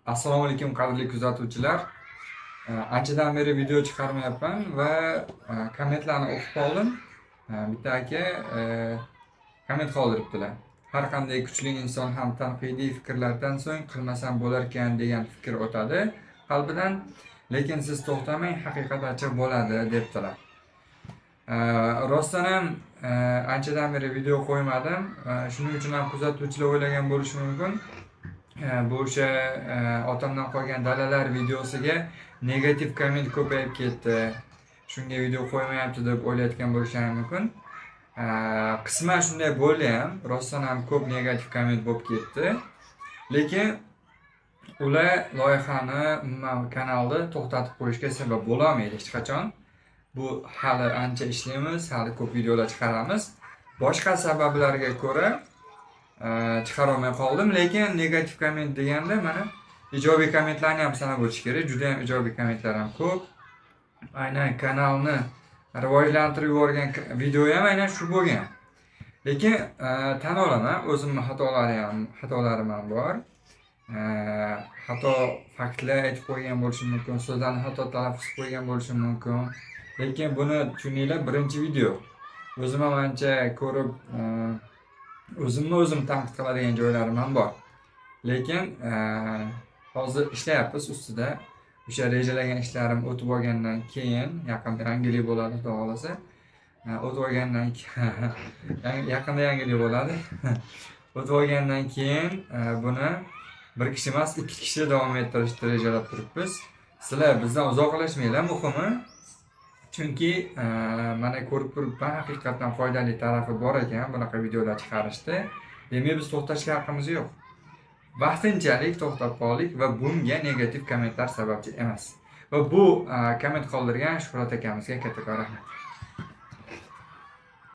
Assalomu alaykum, qadrli kuzatuvchilar. Anchadan beri video chiqarmayapman va kommentlarni o'qib qoldim. Bitta aka komment qoldiribdilar. Har qanday kuchli inson ham tanqidiy fikrlardan so'ng qilmasam bo'larkan degan fikr o'tadi qalbidan, lekin siz to'xtamang, haqiqat achchiq bo'ladi, debdilar. Rostdan ham anchadan beri video qo'ymadim. Shuning uchun ham kuzatuvchilar o'ylagan bo'lishi mumkin. Bu o'sha otamdan qolgan dalalar videosiga negativ komment ko'payib ketdi. Shunga video qo'ymayapti deb o'ylayotgan bo'lishi ham mumkin. Qisman shunday bo'ldi ham, rostdan ham ko'p negativ komment bo'lib ketdi. Lekin ular loyihani, umuman kanalni to'xtatib qo'yishga sabab bo'lolmaydi hech qachon. Bu hali ancha ishlaymiz, hali ko'p videolar chiqaramiz. Boshqa sabablarga ko'ra chiqarolmay qoldim, lekin negativ komment deganda, mana, ijobiy kommentlarni ham sanab o'tish kerak. Juda ham ijobiy kommentlar ham ko'p. Aynan kanalni rivojlantirib yuborgan video ham aynan shu bo'lgan. Lekin tan olaman, o'zimni xatolarim ham bor. Xato faktlar aytib qo'ygan bo'lishim mumkin, so'zlarni xato talaffuz qilib qo'ygan bo'lishim mumkin. Lekin buni tushuninglar, birinchi video. O'zim ham ancha ko'rib, o'zimni o'zim tanqid qiladigan joylarim ham bor. Lekin hozir ishlayapmiz ustida. O'sha rejalagan ishlarim o'tib olgandan keyin, yaqinda yangilik bo'ladi, Xudo xohlasa. O'tib olgandan keyin, yaqinda yangilik bo'ladi. O'tib olgandan keyin buni bir kishi emas, ikki kishi davom ettirishni rejalab turibmiz. Sizlar bizdan uzoqlashmanglar, muhimi. Chunki mana, ko'rib turibman, haqiqatdan foydali tarafi bor ekan bunaqa videolar chiqarishda. Demak, biz to'xtashga haqqimiz yo'q. Vaqtinchalik to'xtab qoldik va bunga negativ kommentlar sababchi emas. Va bu komment qoldirgan Shuhrat akamizga kattakon rahmat.